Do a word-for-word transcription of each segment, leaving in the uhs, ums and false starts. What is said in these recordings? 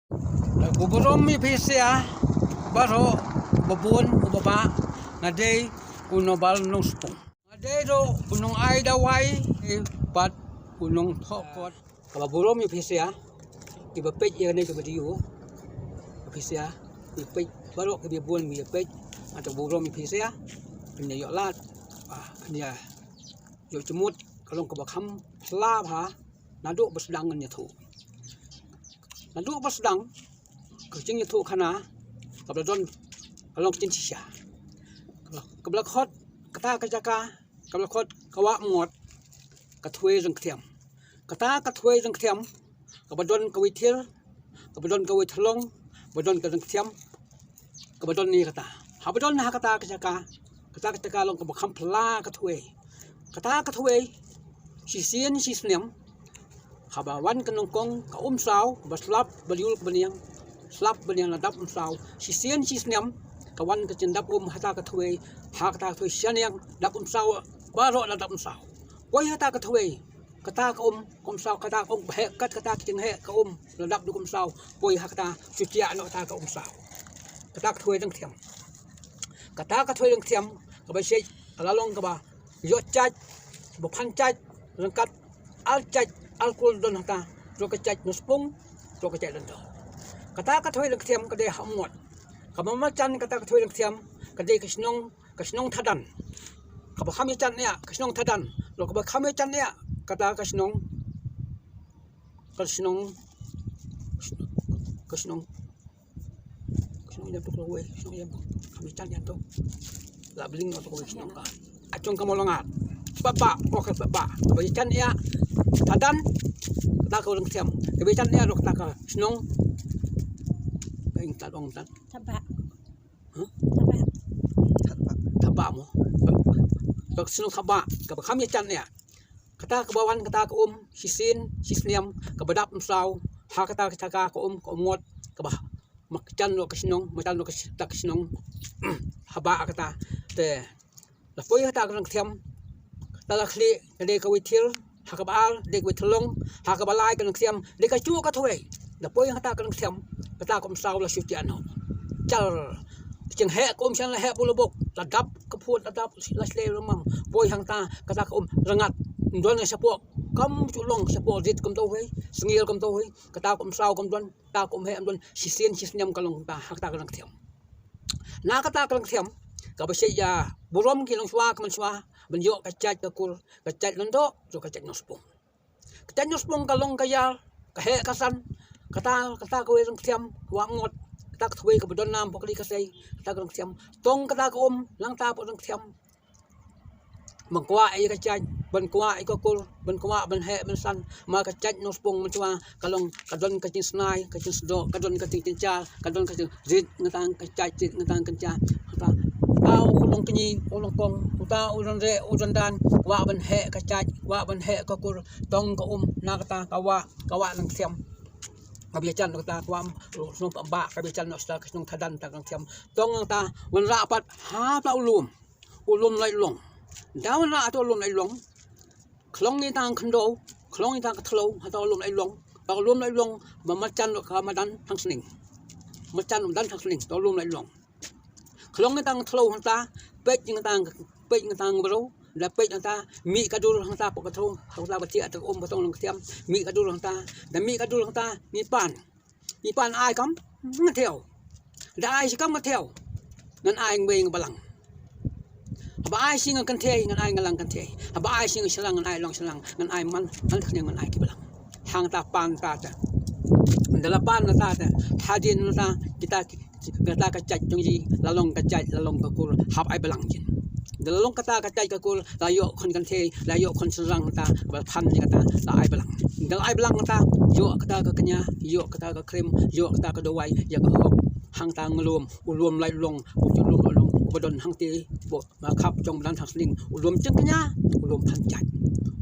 Ko burom ïa phi sha baroh, ba bun u ba bah. Nga dei u Nobal Nongspung. Nga dei ruh u nong ai dawai bad u nongthoh kot. Kaba burom ïa phi sha kiba peit ïa kane ka video. Phi sha kiba peit baroh, kiba bun kiba peit. Nga dei burom ïa phi sha. Phin ïa ïoh lad, ah, phin ïa ïoh jingmut ka long kaba kham phylla bha. Naduh ba sdang ngan ïathuh. Naduh ba sdang ka jingïathuh khana, kaba la don ka long ka jingshisha. Kaba la khot kata ka jaka, kaba la khot ka Wah Umngot, ka Thwei Ryngkthiam. Kata ka Thwei Ryngkthiam kaba don kawei thir, kaba don kawei thlong, ba don ka ryngkthiam, kaba don ïa kata. Haba don ha kata ka jaka, kata ka jaka long kaba kham phylla ka thwei. Kata ka thwei, shisien shisnem, haba wan ka nyngkong ka um saw, ba slap ba liul ka bniang, slap bniang la dap um saw. Shisien shisnem ka wan ka jingdap um ha kata ka thwei, ha kata ka thwei shaniang dap um saw, baroh la dap um saw. Poi ha kata ka thwei, kata ka um, ka um saw, kata ka um, heh kat kata ka jingheh ka um, la dap da ka um saw. Poi ha kata, shu thiah noh kata ka um saw. Kata ka Thwei Ryngkthiam. Kata ka Thwei Ryngkthiam kaba shait, ka la long kaba ïoh jait, ba phan jait, ryngkat ar jait ar kur don hangta, ruh ka jait Nongspung, ruh ka jait Lyngdoh. Kata ka Thwei Ryngkthiam ka dei ha Umngot. Kaba marjan kata ka Thwei Ryngkthiam ka dei ka shnong, ka shnong Thadan. Kaba kham ïa jan ïa ka shnong Thadan. Lo kaba kham ïa jan ïa kata ka shnong, ka shnong, ka shnong, ka shnong ïa tu, ka wei shnong ïa tu. Kham ïa jan ïa tu. La bling tu, ka wei shnong ka. Achong ka Mawlangad. Baba, oh ka baba. Kaba ïa jan ïa Thadan, kata ka Ryngkthiam. Kaba ïa jan ïa lo kata ka shnong. Ka ing tad ong tad. Taba. Huh? Taba. Taba. Taba mo. Ka shnong Taba, kaba kham ïa jan ïa. Kata kaba wan kata ka um, shisien shisnem, kaba dap um saw, ha kata ka jaka ka um, ka Umngot, kaba marjan ruh ka shnong, marjan ruh ka shi-, ta ka shnong. Haba kata te, la poi kata ka Ryngkthiam, kata la khlieh, ka dei kawei thir, ha kaba ar dei kawei thlong, ha kaba lai ka Ryngkthiam, dei kajuh ka thwei. La poi ha kata ka Ryngkthiam, kata ka um saw la shu thiah noh. Jar, ka jingheh ka um shan la heh bun la bok, la dap ka phut, la dap la shlei la mam. Poi hangta kata ka um rngat. Ym don shapoh, kam shu long shapoh rit kumto hi, sngir kumto hi. Kata ka um saw kam don, kata ka um heh kam don, shisien shisnem ka long kata ha kata ka Ryngkthiam. Na kata ka Ryngkthiam kaba shait ïa burom ki longshuwa ki manshuwa, ban ïoh ka jait ka kur, ka jait Lyngdoh, ruh ka jait Nongspung. Ka jait Nongspung ka long ka ïar, ka heh ka san, kata, kata kawei Ryngkthiam, ka Wah Umngot, kata ka thwei kaba don nam pokri ka sei, kata ka Ryngkthiam. Tong kata ka um, nangta pok Ryngkthiam. Ban kwah ïa ka jait, ban kwah ïa ka kur, ban kwah ban heh ban san, ma ka jait Nongspung manshuwa, ka long, ka don ka jingsnai, ka jingsdoh, ka don ka jingkynja, ka don ka jingrit, ngatang ka jait, rit, ngatang kynja. Kata, uta u long kñi, u long kong, uta u don re, u don dan, kwah ban heh ka jait, kwah ban heh ka kur, tong ka um, na kata ka wah, ka wah Ryngkthiam. Kaba ïa jan kata ka wah, shnong Pabah, kaba ïa jan noh sha ka shnong Thadan ta ka Ryngkthiam. Tong kata, wanrah pat, ha ta u lum, u lum Laitlong. Da wanrah ta u lum Laitlong. Khlong ïa tang khyndew, khlong ïa tang ka thliew, ha ta u lum Laitlong. Ta u lum Laitlong, ba marjan ruh ka madan Thangsning. Marjan madan Thangsning, ta u lum Laitlong. Khlong ïa tang thliew hangta, peit ïa tang, peit ïa tang bru, da peit hangta, mih ka dur hangta pok ka thliew, hangta ba thiah ta ka um ba tong Ryngkthiam, mih ka dur hangta, da mih ka dur hangta, ngi pan. Ngi pan ai kam, nga thew. Da ai shi kam nga thew. Ngan ai ngwei nga balang. Haba ai shi nga kynthei, ngan ai nga lang kynthei. Haba ai shi nga shlang, ngan ai long shlang, ngan ai man, man kynthei ngan ai ki balang. Hangta pan ta ta. Da la pan ta ta. Hadien ta kita ki Kata ka jait jong i, la long ka jait, la long ka kur, hap ai balang jin. Da la long kata ka jait ka kur, la ïoh khun kynthei, la ïoh khun shynrang kata, ba phan ïa kata, la ai balang. Da la ai balang kata, ïoh kata ka kñia, ïoh kata ka khrim, ïoh kata ka dawai, ïa ka hok. Hangta nga lum, u lum Laitlong, u ju lum Laitlong, u ba don hangtei, ba khap jong madan Thangsning, u lum jingkñia, u lum phan jait.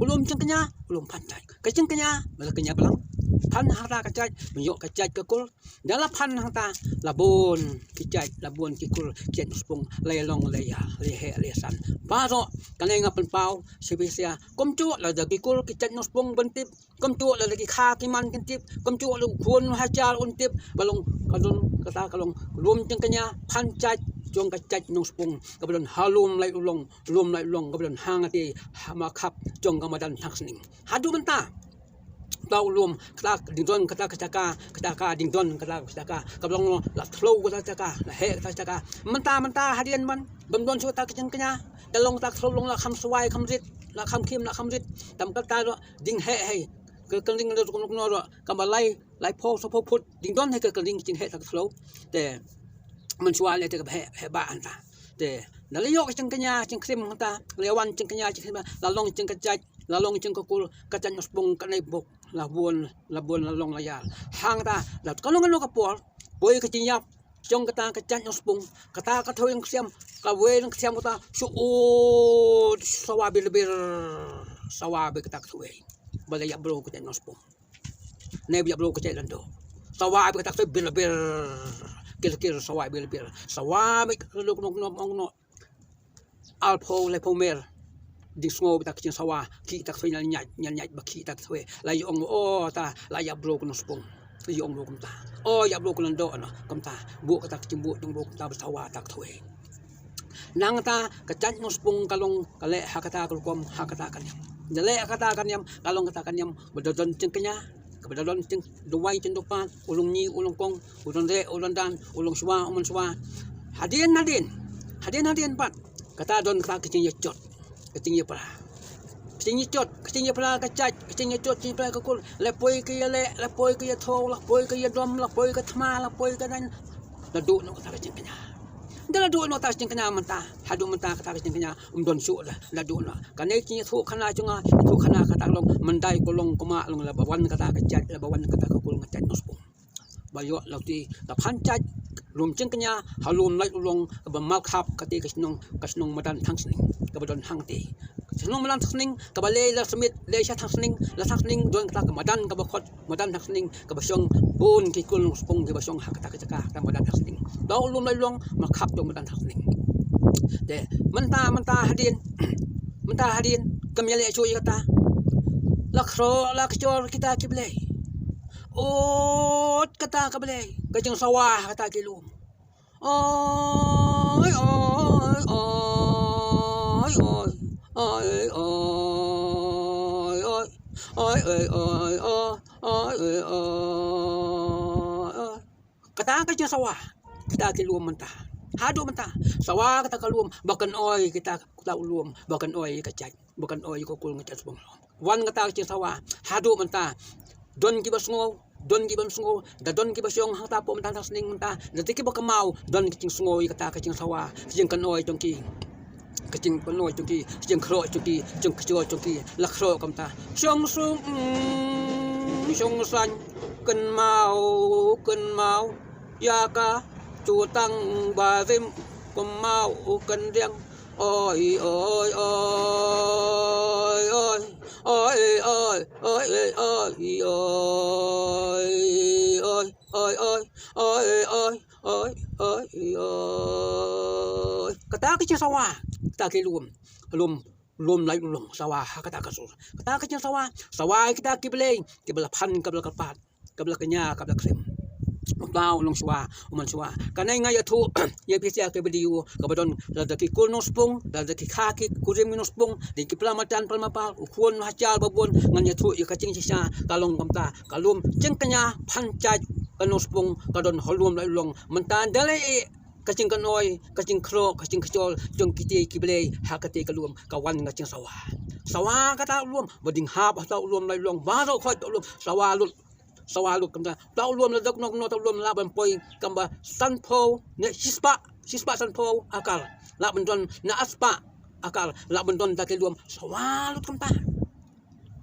U lum jingkñia, u lum phan jait. Ka jingkñia, ba la kñia balang. phan hangta ka jait, mynjur ka jait ka kur. Da la phan hangta, la bun ki jait, la bun ki kur, ki jait nongsbung, la ïalong la ïa, la ïaheh la ïasan. Baroh kane nga pynpaw sha phi sha, kumjuh lada ki kur ki jait nongsbung ban tip, kumjuh lada ki kha ki man kin tip, kumjuh lada u khun hajar un tip, ba long ka don kata ka long lum jingkñia phan jait jong ka jait nongsbung kaba don ha Lum Laitlullong, Lum Laitlullong kaba don hangtei ha Markhap jong ka madan Thangsning. Haduh mynta, tau lum kata ding don kata ka jaka, kata ka ding don kata ka jaka, kaba long la thliew kata ka jaka, la heh kata ka jaka. Mynta, mynta hadien ban, bym don shuh kata ka jingkñia. Da long kata ka thliew long la kham swai kham rit, la kham khim la kham rit. Tam kata ruh ding heh hei. Ka kynding da ruk nuk no ruh, kaba lai, laiphew saphew phut ding don hei ka kynding jing heh kata ka thliew. Te mynshuwa leh te kaba heh, heh ba hangta. Te da la ïoh ka jingkñia jingkhrim hangta, la wan jingkñia jingkhrim, la long jingkjait, la long jingkakul, ka jait nongsbung kane bok, la bun, la bun, la long la ïar. Hangta, la ka long ka long ka por, poi ka jingïap jong kata ka jait nongsbung, kata ka thaw ïing ksiam, kawei ïing ksiam kata, shu ud, shu sawa bir bir, sawa bir kata ka thaw ïing. Ba la ïap briew ka jait nongsbung. Ne ba ïap briew ka jait lyngdoh. Sawa bir kata ka thaw ïing bir bir, kir kir sawa bir bir. Sawa bir kata ka thaw ïing, arphew laiphew mer. Ding sngew bad kata ka jingsawa, khih kata ka thaw ïing, ñiad ñiad ñiad ba khih kata ka thaw ïing. La ïa ong, o ta, la ïap briew ka nongsbung. La ïa ong briew kumta. O ïap briew ka lyngdoh noh kumta. Buh kata ka jingbuh jong briew kumta ba sawa kata ka thaw ïing. Nangta ka jait nongsbung ka long ka leh ha kata ka rukom, ha kata ka niam. Da leh ha kata ka niam, ka long kata ka niam ba da don jingkñia, kaba da don jingduwai jingdukpar, u longñi u longkong, u longreh u longdan, u longshuwa u mynshuwa. Hadien hadien, hadien hadien pat, kata don kata ka jingïajot, ka jingïapra. Ka jingïajot, ka jingïapra ka jait, ka jingïajot, ka jingïapra ka kur. La poi ka ïaleh, la poi ka ïathaw, la poi ka ïadom, la poi ka thma, la poi ka dang. La duh noh kata ka jingkñia. Da la duh noh kata ka jingkñia mynta, haduh mynta kata ka jingkñia ym don shuh la, la duh noh. Kane ka jingïathuhkhana jong nga, ïathuhkhana kata ka long, myndai ka long kumba long la ba wan kata ka jait, la ba wan kata ka kur ka jait nongsbung. Ba ïoh la ti ka phan jait, lum jingkñia ha Lum Laitlullong kaba Markhap, kata ka shnong, ka shnong madan Thangsning kaba don hangtei. Ka shnong madan Thangsning kaba lei la submit, lei sha Thangsning, la Thangsning don kata ka madan kaba khot madan Thangsning kaba shong bun ki kur nongsbung kiba shong ha kata ka jaka, ka madan Thangsning. Tau Lum Laitlullong, Markhap tau madan Thangsning. Te mynta, mynta hadien, mynta hadien, kam ïaleh shuh ïa kata. La khroh la kjor kita ki blei. Ot kata ka blei, ka jingsawa kata ki lum. Oi, oi, oi, oi, oi, oi, oi, oi, oi, oi, oi, oi, oi, oi, oi, oi, oi. Kata ka jingsawa kita ki lum mynta. Haduh mynta, sawa kata ka lum, ba kan oi kita, kita u lum, ba kan oi ka jait, ba kan oi ka kur ka jait sbong. Wan kata ka jingsawa, haduh mynta, don kiba sngew, don kiba ym sngew, da don kiba shong hangta hapoh madan Thangsning mynta, da dei kiba kynmaw, don ka jingsngew ïa kata ka jingsawa, ka jingkynoi jong ki, ka jingkynoi jong ki, ka jingkhroh jong ki, ka jingkjor jong ki, la khroh kumta. Shong sung, mm, shong sain, kynmaw, kynmaw ïa ka jutang barim, kynmaw kyndiang. Oi, oi, oi, oi. Oi, oi, oi, oi, oi, oi, oi, oi, oi, oi, oi, oi, oi, oi. Kata ka jingsawa, kata ki lum, lum, lum Laitlullong, sawa ha kata ka sur. Kata ka jingsawa, sawa kita ki blei, kiba la phan, kiba la kyrpad, kaba la kñia, kaba la khrim. U tau u longshuwa, u mynshuwa. Kane nga ïathuh ïa phi sha ka video kaba don, lada ki kur nongsbung, lada ki kha ki kurim ki nongsbung, lada ki para madan para mapar, u khun u hajar ba bun, ngan ïathuh ïa ka jingshisha, ka long kumta, ka lum jingkñia phan jait ka nongsbung, ka don ha Lum Laitlullong. Mynta da lei ka jingkynoi, ka jingkhroh, ka jingkjor jong kitei ki blei ha katei ka lum, ka wan ka jingsawa. Sawa kata u lum, ba dang hap ha u lum Laitlullong, baroh khoit u lum, sawa lut, sawa lut kumta. Tau lum la dok nok no tau lum la ban poi kamba sanphew ne shispah, shispah sanphew akar. La ban don ne arspah akar, la ban don da ki lum sawa lut kumta.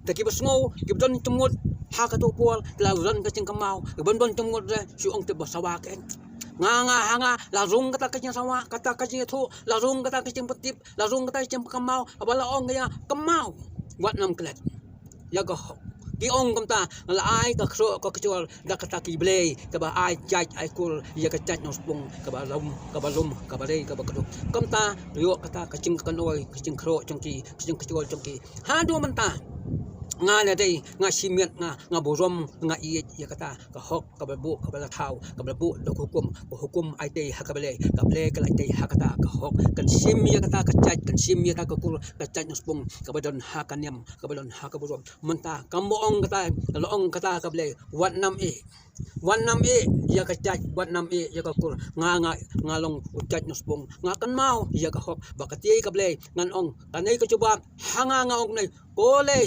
Da kiba sngew, kiba don jingmut ha kato ka por, la don ka jingkynmaw, kiba don jingmut re, shu ong tip ba sawa kein. Nga, nga, ha nga, la rung kata ka jingsawa, kata ka jingïathuh, la rung kata ka jingpyntip, la rung kata ka jingpynkynmaw, haba la ong ïa kynmaw, wat nym klet ïa ka hok. Ki ong kumta, nga la ai ka khroh ka kjor da kata ki blei, kaba ai jait ai kur ïa ka jait nongspung, kaba lum, kaba lum, kaba rei, kaba kdup. Kumta, ïoh kata ka jingkynnoh, ka jingkhroh jong ki, ka jingkjor jong ki. Haduh mynta nga la dei, nga shimet, nga, nga burom, nga ïeit ïa kata ka hok kaba buh, kaba la thaw, kaba la buh da ka hukum, ka hukum ai tei ha ka blei, ka blei ka la ai tei ha kata ka hok. Kan shim ïa kata ka jait, kan shim ïa kata ka kur, ka jait nongspung, kaba don ha ka niam, kaba don ha ka burom. Mynta kam ong kata, ka la ong kata ka blei, wat nam ïeh, wat nam ïeh ïa ka jait, wat nam ïeh ïa ka kur. Nga, nga, nga long u jait nongspung, nga kynmaw ïa ka hok. Ba ka tei ka blei, ngan ong kane ka jubab ha nga, nga ong ne, ko lei,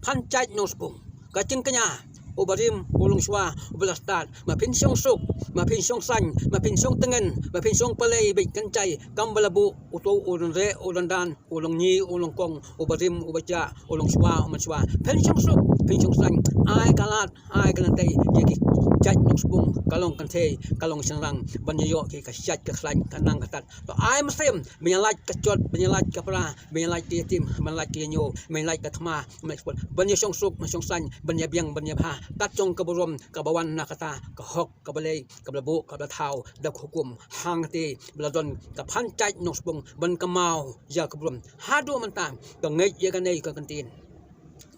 phan jait nongspung. Ka jingkñia, u barim u longshuwa u ba la stad, ma phin shong suk, ma phin shong saiñ, ma phin shong tngen, ma phin shong palei beit kynjai, kam ba la buh uto u rynreh u ryndan, u longñi u longkong, u barim u bajah, u longshuwa u manshuwa. Phin shong suk, phin shong saiñ, ai ka lad, ai ka lynti ïa ki jait nongspung, ka long kynthei, ka long shynrang, ban ïoh ki ka shait ka khlaiñ, ka nang ka tad. To ai mynsiem, ban ïa lait ka jot, ban ïa lait ka pra, ban ïa lait ka ïatim, ban lait ka ïañiew, ban ïa lait ka thma, ban ïa shong suk, ban shong saiñ, ban ïa biang, ban ïa bha. Kat jong ka burom kaba wan na kata ka hok, kaba lei, kaba la buh, kaba la thaw da ka hukum. Hangta ba la don ka phan jait nongspung ban kynmaw ïa ka burom. Haduh mynta ka ngeit ïa kane ka kyntien.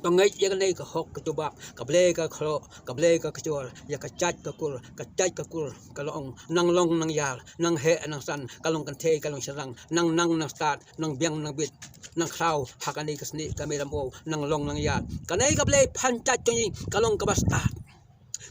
Ka ngeit ïa kane ka hok ka jubab, ka blei ka khroh, ka blei ka kjor ïa ka jait ka kur, ka jait ka kur ka long, nang long nang ïar, nang heh nang san, ka long kynthei ka long shynrang, nang nang nang stad, nang biang nang bit, nang khraw ha kane ka snieh ka mei Ramew, nang long nang ïar. Kane ka blei phan jait jong ngi ka long kaba stad,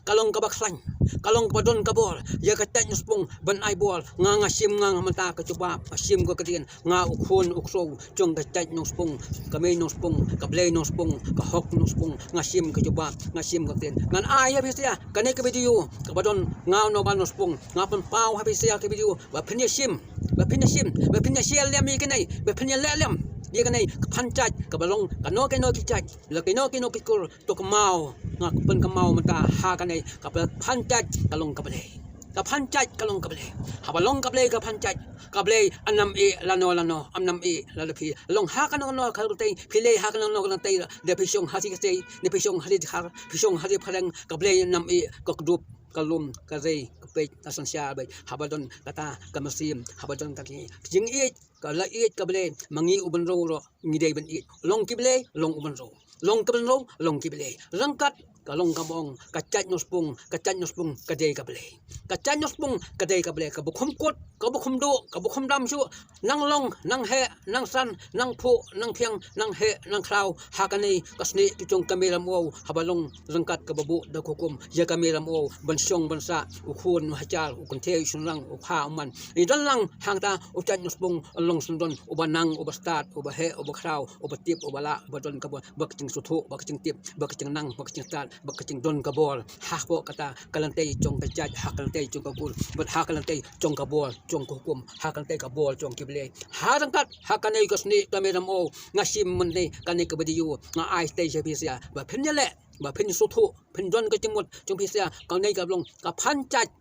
ka long kaba khlaiñ, ka long kaba don ka bor ïa ka jait nongspung ban ai bor. Nga, nga shim, nga, nga mynta ka jubab, nga shim ka ktien, nga u khun u ksew jong ka jait nongspung, ka mei nongspung, ka blei nongspung, ka hok nongspung, nga shim ka jubab, nga shim ka ktien. Ngan ai ha phi sa kane ka video kaba don, nga u nongbar nongspung, nga pynpaw ha phi sa ka video ba phin ïa shim, ba phin ïa shim, ba phin ïa share lem ïa kane, ba phin ïa leh lem ïa kane ka phan jait kaba long kano kano ki jait, la kano kano ki kur. To kynmaw, nga pynkynmaw mynta ha kane, ka phan jait ka long ka blei. Ka phan jait ka long ka blei. Haba long ka blei ka phan jait, ka blei, ym nam ïeh lano lano, ym nam ïeh lada phi long ha kano kano ka lynti, phi leh ha kano kano ka lynti, da phi shong ha shi ka state, da phi shong ha shi dkhar, phi shong ha shi phareng, ka blei ym nam ïeh, ka kdup, ka lum, ka rei, ka peit, ka synshar beit. Haba don kata ka mynsiem, haba don kata ka jingïeit, ka la ïeit ka blei, ma ngi u bynriew ruh ngi dei ban ïeit. Long ki blei, long u bynriew. Long ki bynriew, long ki blei. Ryngkat ka long kaba ong, ka jait nongspung, ka jait nongspung ka dei ka blei. Ka jait nongspung ka dei ka blei, kaba khum kut, kaba khum duh, kaba khum dam shuh. Nang long, nang heh, nang san, nang phuh, nang phiang, nang heh, nang khraw ha kane ka snieh ka jong ka mei Ramew, haba long ryngkat kaba buh da ka hukum ïa ka mei Ramew ban shong ban sah, u khun u hajar, u kynthei u shynrang, u kha u man. Ngi don lang hangta, u jait nongspung long sngewdon, uba nang, uba stad, uba heh, uba khraw, uba tip, uba lah, uba don ka bor, ba ka jingsngewthuh, ba ka jingtip, ba ka jingnang, ba ka jingstad, ba ka jingdon ka bor hapoh kata ka lynti jong ka jait, ha ka lynti jong ka kur, bad ha ka lynti jong ka bor jong ka hukum, ha ka lynti ka bor jong ki blei. Ha ryngkat ha kane ka snieh ka mei Ramew, nga shim mynne kane ka video, nga ai tei sha phi sa ba phin ïa leh, ba phin sngewthuh, phin don ka jingmut jong phi sa, kane ka long ka phan jait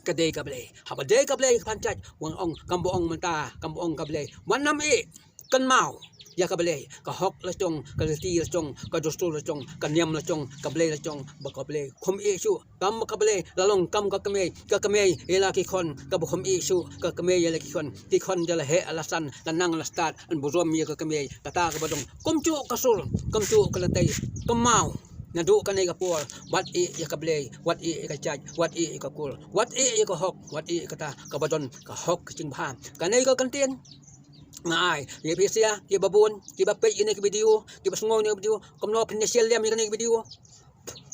ka dei ka blei. Haba dei ka blei ka phan jait, wan ong, kaba ong mynta, kaba ong ka blei, wat nam ïeh, kynmaw ïa ka blei. Ka hok la jong, ka riti la jong, ka dustur la jong, ka niam la jong, ka blei la jong, ba ka blei khum ïeh shuh. Kam ka blei la long kam ka kmie, ka kmie ïa la ki khun, kaba khum ïeh shuh ka kmie ïa la ki khun. Ki khun da la heh la san, la nang la stad, yn burom ïa ka kmie. Kata kaba dang kumjuh ka sur, kumjuh ka lynti. Kynmaw, naduh kane ka por, wat ïeh ïa ka blei, wat ïeh ïa ka jait, wat ïeh ïa ka kur, wat ïeh ïa ka hok, wat ïeh ïa kata kaba don ka hok ka jingbha. Kane ka kyntien nga ai ïa phi sa, kiba bun, kiba peit ïa kane ka video, kiba sngew ïa kane ka video, kumno phin ïa share lem ïa kane ka video.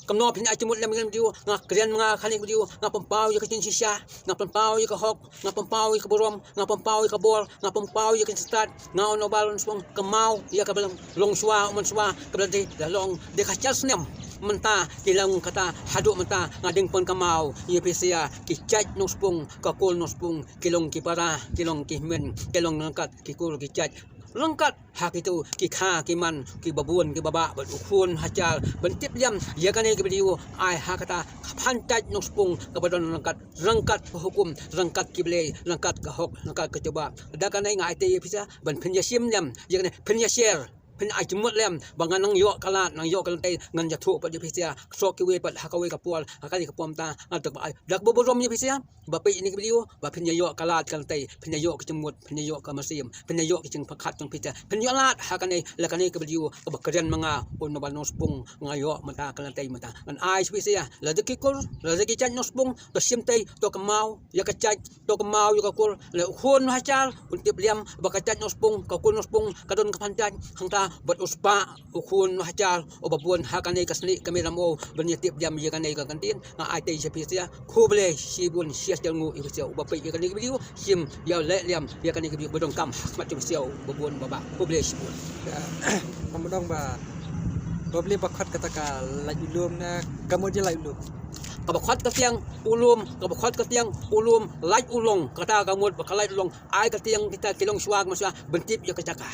Kumno phin ïa ai jingmut lem ïa kane ka video, nga kren ma nga kane ka video, nga pynpaw ïa ka jingshisha, nga pynpaw ïa ka hok, nga pynpaw ïa ka burom, nga pynpaw ïa ka bor, nga pynpaw ïa ka jingstad, nga u nongbar nongspung, kynmaw ïa kaba long, longshuwa u manshuwa, kaba la dei, la long, dei ka hajar snem mynta, ki long kata, haduh mynta, nga dang pynkynmaw ïa phi sa, ki jait nongspung, ka kur nongspung, ki long ki para, ki long ki hynmen, ki long ryngkat ki kur ki jait. Ryngkat ha kito ki kha ki man, kiba bun kiba bah, bad u khun hajar, ban tip lem ïa kane ka video, ai ha kata ka phan jait nongspung kaba don ryngkat, ryngkat ka hukum, ryngkat ki blei, ryngkat ka hok, ryngkat ka jubab. Da kane nga ai tei ïa phi sa ban phin ïa shim lem ïa kane, phin ïa share, Phin ai jingmut lem ba ngan nang ïoh ka lad, nang ïoh ka lynti, ngan ïathuh pat ïa phi sha, soh kiwei pat ha kawei ka por, ha kane ka por mynta, ngan tek ba ai. Da kaba burom ïa phi sha ba peit ïa kane ka video, ba phin ïa ïoh ka lad ka lynti, phin ïa ïoh ka jingmut, phin ïa ïoh ka mynsiem, phin ïa ïoh ka jingpyrkhat jong phi sha, phin ïoh lad ha kane, la kane ka video kaba kren ma nga, u nongbaw Nongsbung, nga ïoh mynta ka lynti mynta. Ngan ai sha phi sha, lada ki kur, lada ki jait Nongsbung, to shim tei, to kynmaw ïa ka jait, to kynmaw ïa ka kur, lada u khun Hajar un tip lem ba ka jait Nongsbung, ka kur Nongsbung ka don ka phan jait, hangta bad u spah u khun Hajar uba bun ha kane ka snieh ka Mei Ramew ban ïa tip lem ïa kane ka kyntien. Nga ai tei sha phi sha, khublei shibun, sha ïa sha nguh ïa phi sha uba peit ïa kane ka video, shim ïa leh lem ïa kane ka video ba donkam ha khmat jong phi sha uba bun ba bah. Khublei shibun. Ka mut dang ba, ba bli ba khot kata ka lait u lum ne, ka mut ji lait u lum. Kaba khot ka tiang u lum, kaba khot ka tiang u lum, lait u long, kata ka mut ba ka lait u long, ai ka tiang kita ki longshuwa, ki mangshuwa, ban tip ïa ka jaka.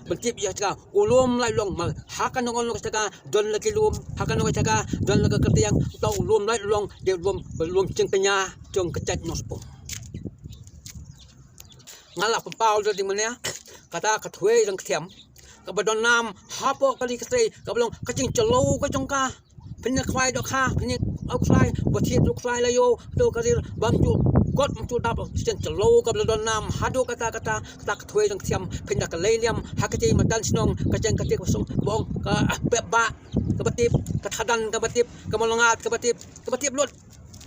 Ban tip ïa ka jaka, u lum lait u long, ma ha ka nongol ka jaka, don la ki lum, ha ka nongol ka jaka, don la ka kyrtiang, to u lum lait u long, dei u lum, ba lum jingkñia, jong ka jait Nongsbung. Nga la pynpaw da ding mane, kata ka Thwei Rangkthiam, kaba don nam hapoh ka ri ka sei, kaba long ka jingjylliew ka jong ka. Phin ïa khwai dohkha, phin ïa au khwai, ba thied u khwai la ïoh, to ka ri bam ju, kot bam ju dap, jingjylliew kaba la don nam, haduh kata kata, kata ka Thwei Rangkthiam, phin ïa ka lei lem, ha ka jai matan shnong, ka jeng ka tiek ba song, bong, ka, ah, pep ba, kaba tip, ka thadan kaba tip, ka malongat kaba tip, kaba tip lut.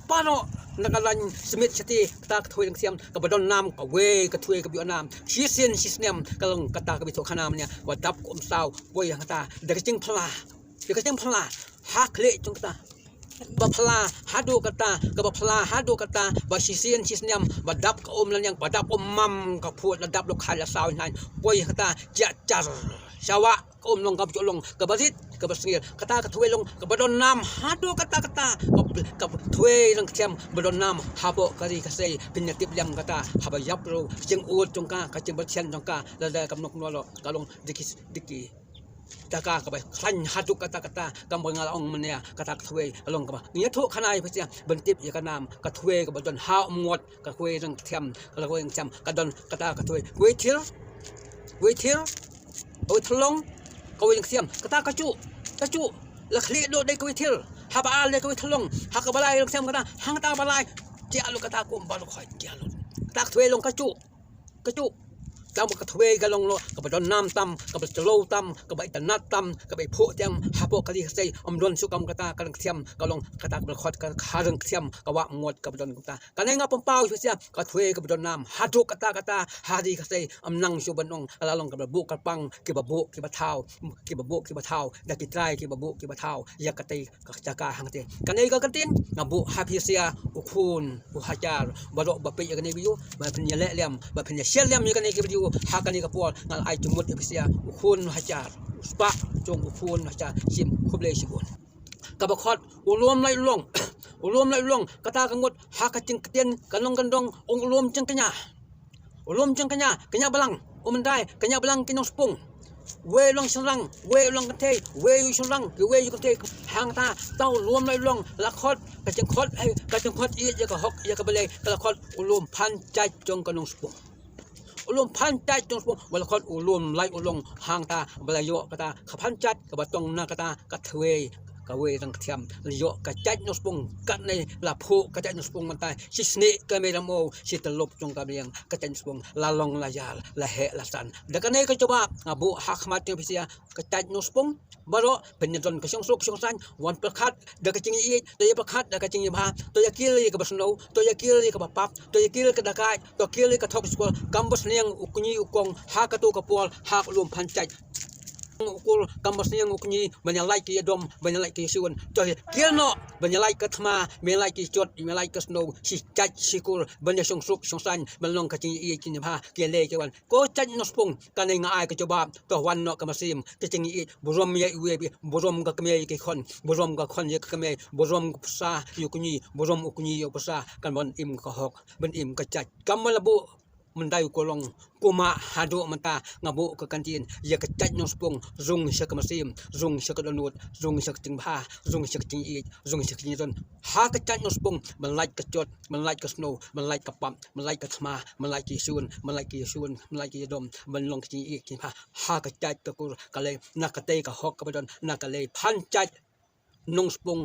Pano, na ka lain Smit Shati, kata ka Thwei Rangkthiam, kaba don nam, kawei ka thwei kaba ïoh nam, shisien shisnem, ka long kata kaba ïathuh khana mynne, ba dap ka um saw, poi hangta, da ka jingphla, da ka jingphla, ha khlieh jong kata. Ba phla, haduh kata, kaba phla, haduh kata, ba shisien shisnem, ba dap ka um laniang, ba dap um mam, ka phut, la dap lo khai la saw hynai, poi hangta, jia jar, shawa, ka um long kaba ju long, kaba rit, kaba sngir, kata ka thwei long, kaba don nam, haduh kata kata, ka, ka Thwei Rangkthiam, ba don nam, hapoh ka ri ka sei, phin ïa tip lem kata, haba ïap ruh, ka jingud jong ka, ka jingpyrshang jong ka, lada kam nok nolo, ka long diki, diki. Jaka kaba khlaiñ haduh kata kata, kam ba nga la ong mynne, kata ka thwei, ka long kaba. Ngi ïathuh khana ïa phi sha, ban tip ïa ka nam, ka thwei kaba don ha u mngot, ka Thwei Rangkthiam, ka Thwei Rangkthiam, ka don kata ka thwei. Kawei thir, kawei thir, kawei thir long, kawei Rangkthiam, kata ka juh, ka juh, la khlieh doh dei kawei thir, haba ar dei kawei thir long, ha kaba lai Rangkthiam kata, hangta ba lai, jia lut kata kum ba lut khoi, jia lut. Kata ka thwei long ka juh, ka juh. Tang ba ka thwei ka long lo, kaba don nam tam, kaba jylliew tam, kaba itynnad tam, kaba iphuh tam, hapoh ka ri ka sei, ym don shuh kam kata ka Rangkthiam, ka long kata kaba khot ka, ka Rangkthiam, ka wah mngot kaba don kata. Kane nga pynpaw shisha, ka thwei kaba don nam, haduh kata kata, ha ri ka sei, ym nang shuh ban ong, la long kaba buh kyrpang, kiba buh, kiba thaw, kiba buh, kiba thaw, da ki trai, kiba buh, kiba thaw, ïa katei, ka jaka hangtei. Kane ka ktien, nga buh ha phi sha, u khun, u Hajar, baroh ba peit ïa kane video, ba phin ïa leh lem, ba phin ïa share lem ïa kane ka video, ha kane ka por, nga la ai jingmut ïa phi sha, u khun u Hajar, u spah, jong u khun u Hajar, shim, khublei shibun. Kaba khot, u lum lait u long, u lum lait u long, kata ka mut, ha ka jingktien, ka nongkyndong, ong u lum jingkñia. U lum jingkñia, kñia blang, u myndai, kñia blang ki nongspung. Wei u long shynrang, wei u long kynthei, wei u shynrang, kiwei u kynthei, hangta, to u lum lait u long, la khot, ka jingkhot, eh, ka jingkhot ïeit ïa ka hok, ïa ka balei, ka la khot, u lum phan jait jong ka nongspung. U lum phan jait jong spung, ba la khot u lum lait u long hangta, ba la ïoh kata, ka phan jait, kaba tong na kata, ka thwei, kawei Rangkthiam, la ïoh ka jait Nongsbung, katne la phuh ka jait Nongsbung mynta, shi snieh ka Mei Ramew, shi tyllup jong ka bneng, ka jait Nongsbung, la long la ïar, la heh la san. Da kane ka jubab, nga buh ha khmat jong phi sha, ka jait Nongsbung, baroh, phin ïa don ka shongsuk shongsaiñ, wan pyrkhat, da ka jingïeit, to ïa pyrkhat, da ka jingïabha, to ïa kil ïa kaba sniew, to ïa kil ïa kaba pap, to ïa kil ka dakaid, to kil ïa ka thok skul, kam ba sniang u kñi u kong, ha kato ka por, ha u lum phan jait. U kur, kam ba sniang u kñi, ban ïa lait ka ïadom, ban ïa lait ka ïashun, to ïa kil noh, ban ïa lait ka thma, ban ïa lait ka jot, ban ïa lait ka sniew, shi jait shi kur, ban ïa shongsuk shongsaiñ, ban long ka jingïeit jingïabha, ki lei ki wan. Ko jait Nongsbung, kane nga ai ka jubab, to wan noh ka mynsiem, ka jingïeit, burom ïa iwei pa iwei, burom ka kmie ïa ki khun, burom ka khun ïa ka kmie, burom ka pisa ïa u kñi, burom u kñi ïa u pisa, kan ban im ka hok, ban im ka jait. Kam ba la buh, Myndai u Kolong, kumba haduh mynta nga buh ka ktien, ïa ka jait nongspung, zung sha ka mynsiem, zung sha ka dohnud, zung sha ka jingbha, zung sha ka jingïeit, zung sha ka jingdon. Ha ka jait nongspung, ban lait ka jot, ban lait ka sniew, ban lait ka pap, ban lait ka thma, ban lait ka ïashun, ban lait ka ïashun, ban lait ka ïadom, ban long ka jingïeit jingbha. Ha ka jait ka kur ka lei, na katei ka hok kaba don, na ka lei phan jait nongspung,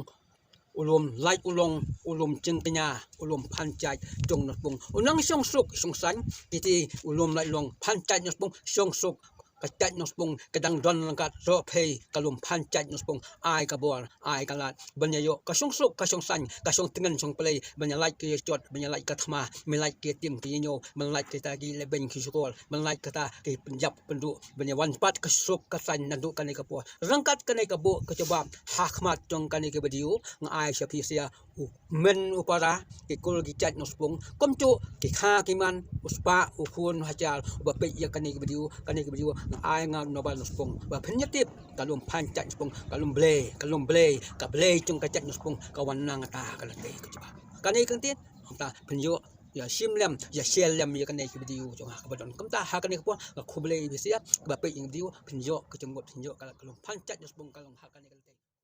u lum lait u long, u lum jingkñia, u lum phan jait jong nongspung. U nang shong suk shong saiñ, kiti u lum lait u long phan jait nongspung, shong suk, ka jait nongspung, ka dang don lang kat, roh phei, ka lum phan jait nongspung, ai ka bor, ai ka lad, ban ïa ïoh, ka shong suk, ka shong saiñ, ka shong tngen shong plei, ban ïa lait ka ïa jot, ban ïa lait ka thma, ban lait ka ïa tim ka ïa ñiew, ban lait kita ki leh beiñ ki shukor, ban lait kata ki pynjap pynduh, ban ïa wan pat ka suk ka saiñ naduh kane ka por. Ryngkat kane ka buh ka jubab, ha khmat jong kane ka video, nga ai sha phi sia, u kmen u para, ki kur ki jait nongspung, kumjuh, ki kha ki man, u spah, u khun, u hajar, uba peit ïa kane ka video, kane ka video, nga ai nga u nongbar nongspung, ba phin ïa tip, ka lum phan jait nongspung, ka lum Blei, ka lum Blei, ka Blei jong ka jait nongspung, ka wan na ngata, ka lynti ka jubab. Kane ka ktien, kumta, phin ïoh, ïa shim lem, ïa share lem, ïa kane ka video, jong nga kaba don. Kumta, ha kane ka por, nga khublei ïa phi sia, ba peit ïa ka video, phin ïoh, ka jingmut, phin ïoh, ka, ka lum phan jait nongspung, ka long ha kane ka lynti.